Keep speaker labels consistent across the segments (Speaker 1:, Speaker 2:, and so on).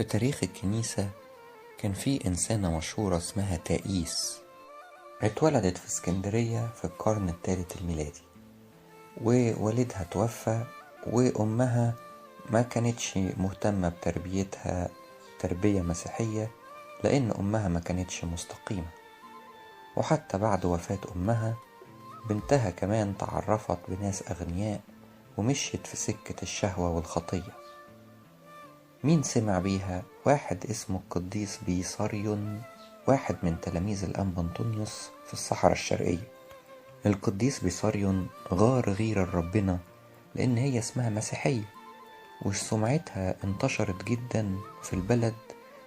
Speaker 1: في تاريخ الكنيسة كان في إنسانة مشهورة اسمها تائيس. اتولدت في اسكندرية في القرن الثالث الميلادي، ووالدها توفى، وأمها ما كانتش مهتمة بتربيتها تربية مسيحية لأن أمها ما كانتش مستقيمة. وحتى بعد وفاة أمها بنتها كمان تعرفت بناس أغنياء ومشيت في سكة الشهوة والخطية. مين سمع بيها؟ واحد اسمه القديس بيصاريون، واحد من تلاميذ الأنبا أنطونيوس في الصحراء الشرقية. القديس بيصاريون غار غيرة ربنا لأن هي اسمها مسيحية، وسمعتها انتشرت جدا في البلد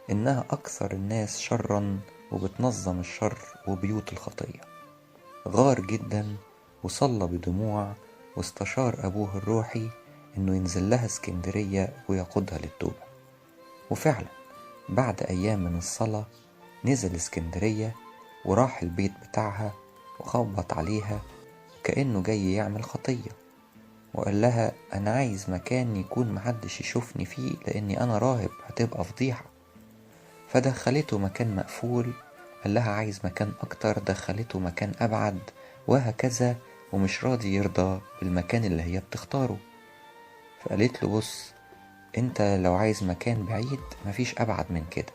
Speaker 1: إنها أكثر الناس شرا وبتنظم الشر وبيوت الخطية. غار جدا وصلى بدموع واستشار أبوه الروحي إنه ينزل لها اسكندرية ويقودها للتوبة. وفعلا بعد أيام من الصلاة نزل اسكندرية وراح البيت بتاعها وخبط عليها كأنه جاي يعمل خطية، وقال لها أنا عايز مكان يكون محدش يشوفني فيه لأني أنا راهب، هتبقى فضيحة. فدخلته مكان مقفول، قال لها عايز مكان أكتر، دخلته مكان أبعد، وهكذا، ومش راضي يرضى بالمكان اللي هي بتختاره. فقالت له بص، انت لو عايز مكان بعيد مفيش أبعد من كده،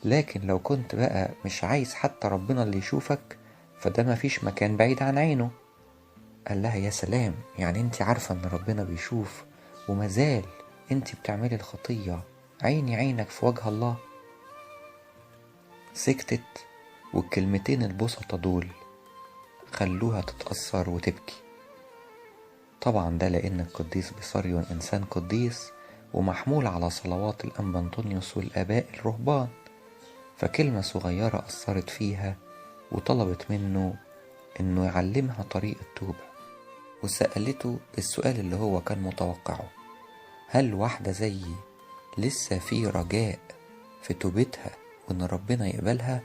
Speaker 1: لكن لو كنت بقى مش عايز حتى ربنا اللي يشوفك فده مفيش مكان بعيد عن عينه. قال لها يا سلام، يعني انت عارفة ان ربنا بيشوف ومازال انت بتعملي الخطية عيني عينك في وجه الله؟ سكتت، والكلمتين البسطة دول خلوها تتأثر وتبكي. طبعا ده لأن القديس بيصاريون إنسان قديس ومحمول على صلوات الأنبا أنطونيوس والآباء الرهبان، فكلمة صغيرة أثرت فيها وطلبت منه إنه يعلمها طريق التوبة. وسألته السؤال اللي هو كان متوقعه: هل واحدة زيي لسه في رجاء في توبتها وإن ربنا يقبلها؟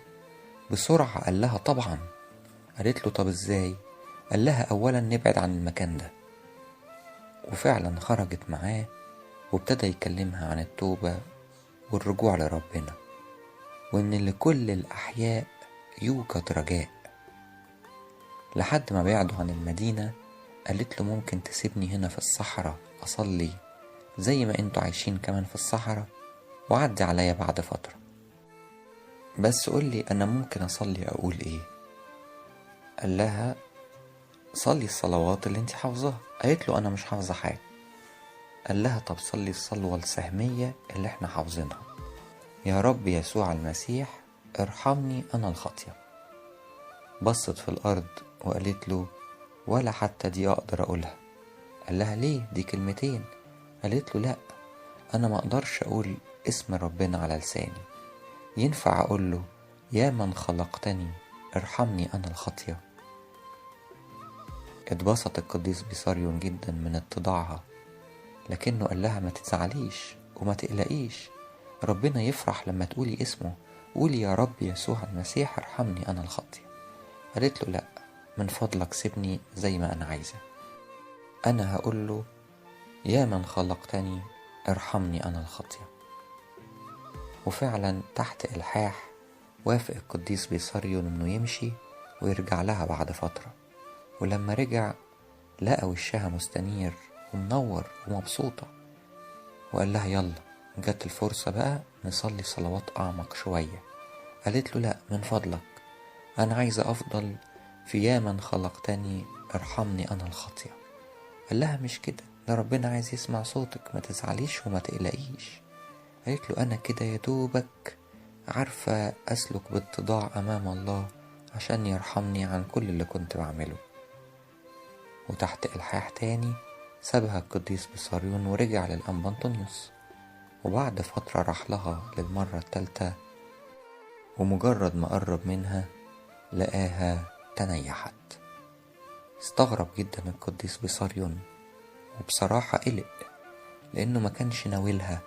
Speaker 1: بسرعة قال لها طبعا. قالت له طب إزاي؟ قال لها أولا نبعد عن المكان ده. وفعلا خرجت معاه وابتدى يكلمها عن التوبة والرجوع لربنا، وإن لكل الأحياء يوجد رجاء. لحد ما بعدوا عن المدينة قالت له ممكن تسيبني هنا في الصحراء أصلي زي ما انتوا عايشين كمان في الصحراء، وعدي عليا بعد فترة، بس قولي أنا ممكن أصلي أقول إيه؟ قال لها صلي الصلوات اللي انت حافظاها. قالت له أنا مش حافظة حاجة. قال لها طب صلي الصلوة السهمية اللي احنا حافظينها: يا رب يسوع المسيح ارحمني أنا الخاطية. بصت في الأرض وقالت له ولا حتى دي أقدر أقولها. قال لها ليه؟ دي كلمتين. قالت له لأ، أنا ما أقدرش أقول اسم ربنا على لساني، ينفع أقول له يا من خلقتني ارحمني أنا الخاطية؟ اتبسط القديس بيصاريون جدا من اتضاعها، لكنه قال لها ما تزعليش وما تقلقيش، ربنا يفرح لما تقولي اسمه، قولي يا رب يسوع المسيح ارحمني أنا الخاطية. قالت له لا، من فضلك سيبني زي ما أنا عايزة، أنا هقول له يا من خلقتني ارحمني أنا الخاطية. وفعلا تحت إلحاح وافق القديس بيصاريون إنه يمشي ويرجع لها بعد فترة. ولما رجع لقى وشها مستنير ومنور ومبسوطة، وقال لها يلا جت الفرصة بقى نصلي صلوات أعمق شوية. قالت له لا، من فضلك أنا عايزة أفضل في يا من خلقتني ارحمني أنا الخاطية. قال لها مش كده، ده ربنا عايز يسمع صوتك، ما تزعليش وما تقلقيش. قالت له أنا كده يا دوبك عارفة أسلك باتضاع أمام الله عشان يرحمني عن كل اللي كنت بعمله. وتحت إلحاح تاني سابها القديس بيصاريون ورجع للأنبا أنطونيوس. وبعد فترة راح لها للمرة التالتة، ومجرد ما قرب منها لقاها تنيحت. استغرب جدا القديس بيصاريون، وبصراحة قلق لأنه ما كانش ناويلها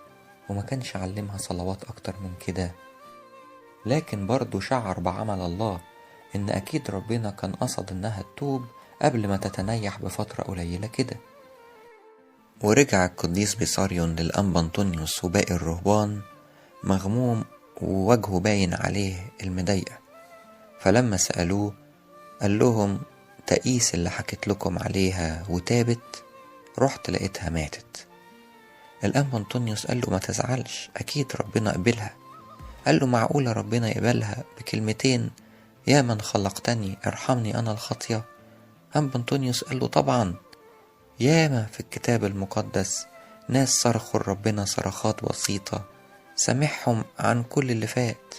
Speaker 1: وما كانش علمها صلوات أكتر من كده، لكن برضه شعر بعمل الله إن أكيد ربنا كان قصد إنها تتوب قبل ما تتنيح بفترة قليلة كده. ورجع القديس بيصاريون للأنبا أنطونيوس وباقي الرهبان مغموم ووجهه باين عليه المضايقة. فلما سألوه قال لهم تائيس اللي حكيت لكم عليها وتابت، رحت لقيتها ماتت. الأنبا أنطونيوس قال له ما تزعلش، أكيد ربنا قبلها. قال له معقولة ربنا يقبلها بكلمتين يا من خلقتني ارحمني أنا الخاطية؟ أنبا أنطونيوس قال له طبعا، ياما في الكتاب المقدس ناس صرخوا لربنا صرخات بسيطة سامحهم عن كل اللي فات،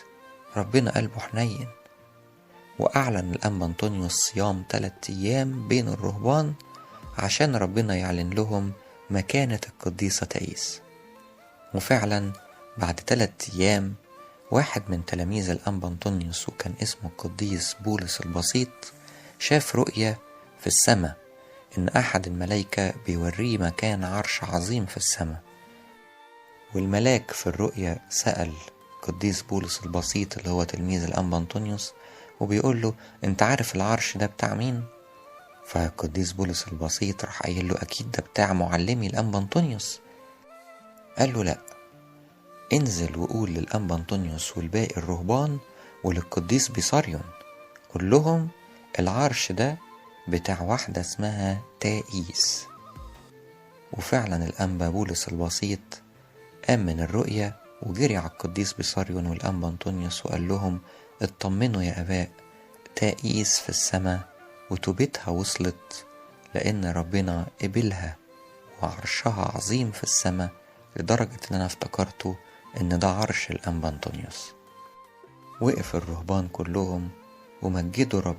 Speaker 1: ربنا قلبه حنين. وأعلن الأنبا أنطونيوس صيام 3 أيام بين الرهبان عشان ربنا يعلن لهم مكانة القديسة تائيس. وفعلا بعد 3 أيام واحد من تلاميذ الأنبا أنطونيوس وكان اسمه القديس بولس البسيط شاف رؤية في السماء إن أحد الملائكة بيوريه مكان عرش عظيم في السماء. والملاك في الرؤية سأل القديس بولس البسيط اللي هو تلميذ الأنبا أنطونيوس وبيقول له أنت عارف العرش ده بتاع مين؟ فالقديس بولس البسيط راح قايل له أكيد ده بتاع معلمي الأنبا أنطونيوس. قال له لأ، انزل وقول للأنبا أنطونيوس والباقي الرهبان وللقديس بيساريون، قول لهم العرش ده بتاع واحدة اسمها تائيس. وفعلا الأنبا بولس البسيط قام من الرؤية وجري على القديس بيساريون والأنبا أنطونيوس وقال لهم اطمنوا يا أباء، تائيس في السماء وتوبتها وصلت، لأن ربنا قبلها وعرشها عظيم في السماء لدرجة إن أنا افتكرته إن ده عرش الأنبا أنطونيوس. وقف الرهبان كلهم ومجدوا ربنا.